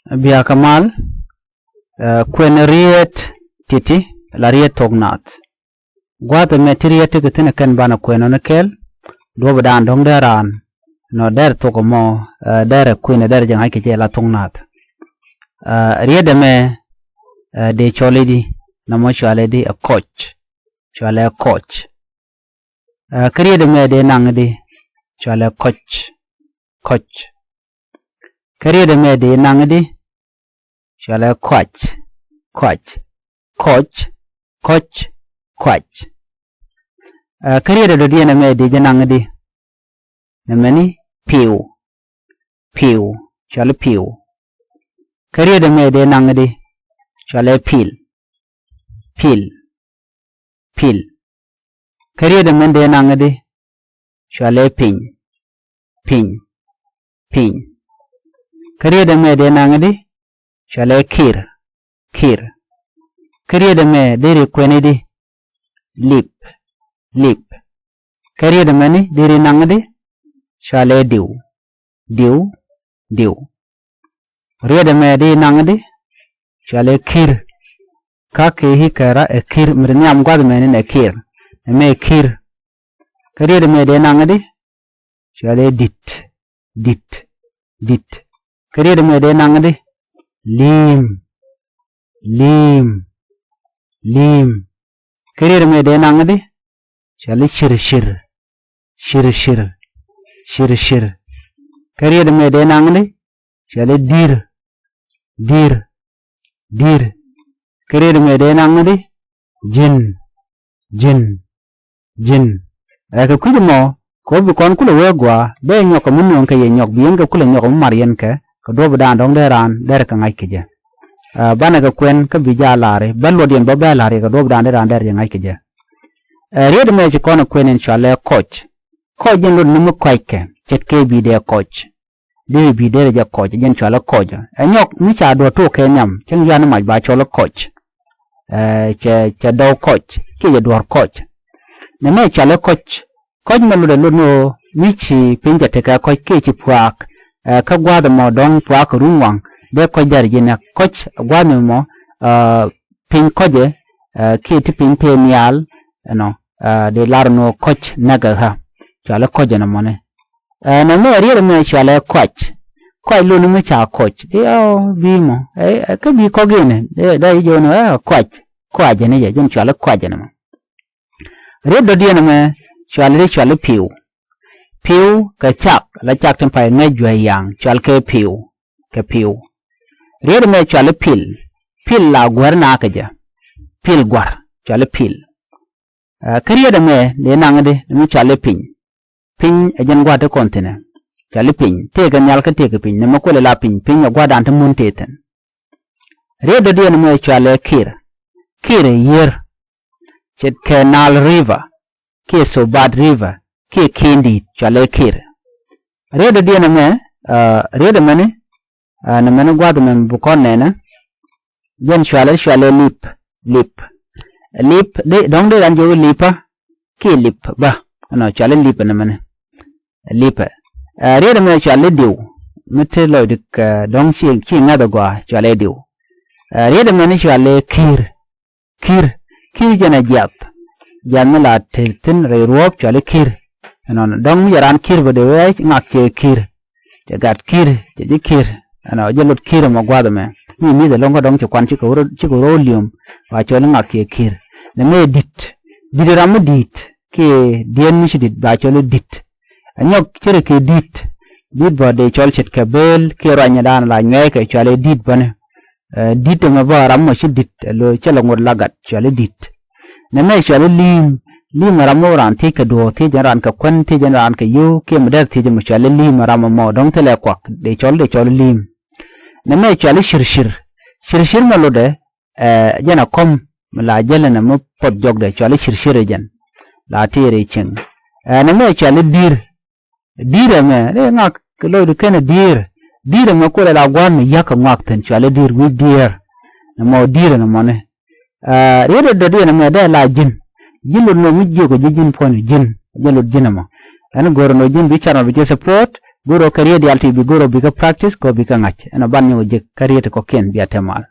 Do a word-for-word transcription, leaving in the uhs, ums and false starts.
Bia kɛ mal, ɛ, kuɛn riet titi la riet thok nath. Gua̱th ɛmɛ ti riet ti kɛ thi̱n kɛn banɛ kuɛn ɔ ni kɛl. Duɔ̱p dan dɔ̱ŋ dee raan nɔ dɛr thok ɛmɔ, ɛ, dɛr ɛ kuɛn ɛ dɛr jɛ ŋa̱c kɛ jɛ la thok nath. Ɛ, riet ɛmɛ, ɛ, dee cɔl i̱di, nɔmɔ cɔal i̱di ɛ kɔc. Cɔal ɛ kɔc. Ɛ, kä riet ɛmɛ dee naŋ i̱di, cɔal ɛ kɔc. Kɔc. Kä riet ɛmɛ dee naŋ i̱di, cɔal ɛ kɔac. Kɔac. Kɔc. Kɔc. Kɔac. Ɛ, kä riet ɛ dɔ̱diɛn ɛmɛ dee jɛ naŋ i̱di, nɛmɛni piw. Piw. Cɔal i̱ piw. Kä riet ɛmɛ dee naŋ i̱di, cɔal ɛ pil. Pil. Pil. Kä riet ɛmɛ dee naŋ i̱di, cɔal ɛ piny. Piny. Piny. Kä riet ɛmɛ dee naŋ i̱di, cɔal ɛ kir. Kir. Kä riet ɛmɛ deri kuɛn i̱di, lip. Lip. Kä riet ɛmɛni deri naŋ i̱di, cɔal ɛ diw. Diw. Diw. Riet ɛmɛ deri naŋ i̱di, cɔal ɛ kir. Kä kɛ i̱ kɛra ɛ kir, mi ti nhiam gua̱th ɛmɛni ɛ kir. Ɛmɛ ɛ kir. Kä riet ɛmɛ dee naŋ i̱di, cɔal ɛ dit. Dit. Dit. Kä riet ɛmɛ dee naŋ i̱di, li̱i̱m. Li̱i̱m. Li̱i̱m. Kä riet ɛmɛ dee naŋ i̱di, cɔal i̱ circir. Circir. Circir. Kä riet ɛmɛ dee naŋ i̱di, cɔal i̱ di̱r. Di̱r. Di̱r. Kä riet ɛmɛ dee naŋ i̱di, ji̱n. Ji̱n. Ji̱n. Ɛ, kɛ kui̱c ɛmɔ, kɛ ɣöö bi kɔn kulɛ wee gɔaa, bɛ nyɔk kɛ mi nööŋ kɛ yɛ nyɔk, bi yɛn kɛ kulɛ nyɔk mi mar yɛn kɛ, kɛ duɔ̱p dan dɔ̱ŋ dee raan dɛr kɛ ŋa̱c kɛ jɛ. Ɛ, banɛ kɛ kuɛn kä bi jaa la̱ri, bä luɔt yɛn bä bɛ la̱ri kɛ duɔ̱p dan dee raan dɛr jɛ ŋa̱c kɛ jɛ. Ɛ, riet ɛmɛ ci kɔn ɛ kuɛn in cɔal ɛ kɔc. Kɔc jɛn lot ni mi kɔckɛ, ce̱tkɛ bi dee kɔc. Dee bi derɛ jɛ kɔc, jɛn cɔal i̱ kɔc. Ɛ nyɔk mi ca duɔ̱t tok kɛ nhiam, cäŋ yuan i̱ mac ba cɔl i̱ kɔc. Ɛ, cɛ, cɛ dɔw kɔc, kiɛ jɛ duɔ̱r kɔc. Nɛmɛ cɔal i̱ kɔc, kɔc mɛ lotdɛ lot ni ɣöö mi ci piny cɛ tekɛ kɔc kiɛ ci puaak. Ɛ, kä gua̱a̱th ɛmɔ dɔ̱ŋ puaak kɛ ruŋ waŋ, dee kɔc dɛr ji̱ nɛk. Kɔc gua̱a̱th ɛmɔ, ɛ, piny kɔcɛ, ɛ, kiɛ ti piny tëë nhial, ɛnɔ, ɛ, dee lar ni ɣöö kɔc nɛkɛ ɣä. Cɔal i̱ kɔc ɛnɔ mɔni. Ɛ, nɛmɛ riet ɛmɛ cɔal ɛ kɔac. Kɔac lotni mi ca kɔc. Diɛ ɔ bi mɔ. Ɛ, ɛ, kä bi kɔk in. Dee, dee ji̱ jɔni, ɛ, kɔac. Kɔac ɛn jɛ, jɛn cɔal ɛ kɔac ɛn mɔ. Riet dɔ̱diɛn ɛmɛ cɔal i̱, cɔal i̱ piw. Piw kɛ cak, la cak tin pay ŋäc juäc yaŋ, cɔal kɛ piw. Kɛ piw. Riet ɛmɛ cɔal i̱ pil. Pil la guäär na kɛ jɛ. Pil gua̱r, cɔal i̱ pil. Ɛ, kä riet ɛmɛ dee naŋ di, mi cɔal i̱ piny. Piny ɛ jɛn gua̱a̱th ti kɔn thi̱n ɛ. Cɔal i̱ piny, tëëkɛ nhial kä tëëkɛ piny, nɛmɛ kuël ila piny, piny ɛ gua̱a̱th dan ti mun tëë thi̱n. Riet dɔ̱diɛn ɛmɛ cɔal ɛ kir. Kir ɛ yiër. Ce̱tkɛ Nile River, kiɛ Sobat River, kiɛ Ki̱i̱n Di̱i̱t, cɔal ɛ kir. Riet dɔ̱diɛn ɛmɛ, ɛ, riet ɛmɛni, ɛ, nɛmɛni gua̱a̱th ɛmɛ bi kɔn nɛnɛ. Jɛn cɔal ɛ, cɔal ɛ lip, lip. Lip, dee, dɔ̱ŋ dee ran jiök lipä, kiɛ lip bä. Ɛnɔ, cɔal ɛ lip ɛnɛmɛni. Lipɛ. Ɛ, riet ɛmɛ cɔal i̱ diw. Mi te lɔcdɛ kɛ dɔ̱ŋ ci, ci ŋa̱th ɛ gɔaa, cɔal i̱ diw. Ɛ, riet ɛmɛni cɔal i̱ ki̱i̱r. Ki̱i̱r. Ki̱i̱r jɛn ɛ jiath. Jiath mi la te thi̱n rɛy ruɔ̱ɔ̱p cɔal i̱ ki̱i̱r. Ɛnɔnɔ dɔ̱ŋ mi jɛ raan ki̱i̱r bä dee wee ŋak cɛ ki̱i̱r. Cɛ gat ki̱i̱r, cɛ ji̱ ki̱i̱r. Ɛnɔ jɛ lot ki̱i̱r ɛmɔ gua̱a̱th ɛmɛ. Mi mi̱th ɛlɔ̱ŋ kä dɔ̱ŋ ci kuan cikɛ wä rɔ, cikɛ wä rɔ li̱em. Ba cɔl i̱ ŋak cɛ ki̱i̱r. Nɛmɛ di̱t. Di̱t ram mi di̱i̱t. Kiɛ diɛn mi ci di̱t ba cɔl i̱ di̱t. Ɛ nyɔk ce̱tkɛ di̱t. Di̱t bä dee cɔl ce̱tkɛ bëël kiɛ ruanyɛ da̱a̱n la nyuɛɛkɛ cɔal i̱ di̱t bäni. Ɛ, di̱t ɛmɛ bä ram mɔ ci di̱t, ɛ, lo̱ cɛ lɛ ŋot la gat, cɔal i̱ di̱t. Nɛmɛ cɔal i̱ li̱i̱m. Li̱i̱m ɛ ram mɔ raan thiec kɛ duɔ̱ɔ̱r, thiec ɛn raan kɛ kuän, thiec ɛn raan kɛ yio̱w, kiɛ mi dɛr thiec ɛmɔ cɔal i̱ li̱i̱m ɛ ram ɛmɔ, dɔ̱ŋ thilɛ kuak, dee cɔl, dee cɔl i̱ li̱i̱m. Nɛmɛ cɔal i̱ circir. Circir mɛ lotdɛ, ɛ, jɛn a kɔm mi la jäl ɛn ɛmɛ puɔth jɔkdɛ, cɔal i̱ circir ɛ jɛn. La tiɛɛr i̱ cieŋ. Ɛ, nɛmɛ cɔal i̱ di̱i̱r. Di̱i̱r ɛmɛ, dee ŋak lɔcdu kenɛ di̱i̱r. Di̱i̱r ɛmɛ kulɛ la gua̱a̱th mi ya̱k kɛ ŋuak thi̱n, cɔal i̱ di̱i̱r wi̱i̱ diɛɛr. Nɛmɔ di̱i̱r ɛn ɛmɔni. Ɛ, riet dɔ̱diɛn ɛmɛ dee la ji̱n. Ji̱n lot nɔ mi jiök ɛ ji̱ ji̱n puɔ̱ny ji̱n. Ji̱n lot ji̱n ɛmɔ. Ɛn go̱o̱r ɛn ɣöö ji̱n bi car mɔ bi jɛ support. Go̱rɛ kɛ riet diaal ti bi go̱rɛ bi kä practice kɛ bi kä ŋa̱c ɛn ɔ ban nyɔk jek kä riet kɔ̱kiɛn bia te mal.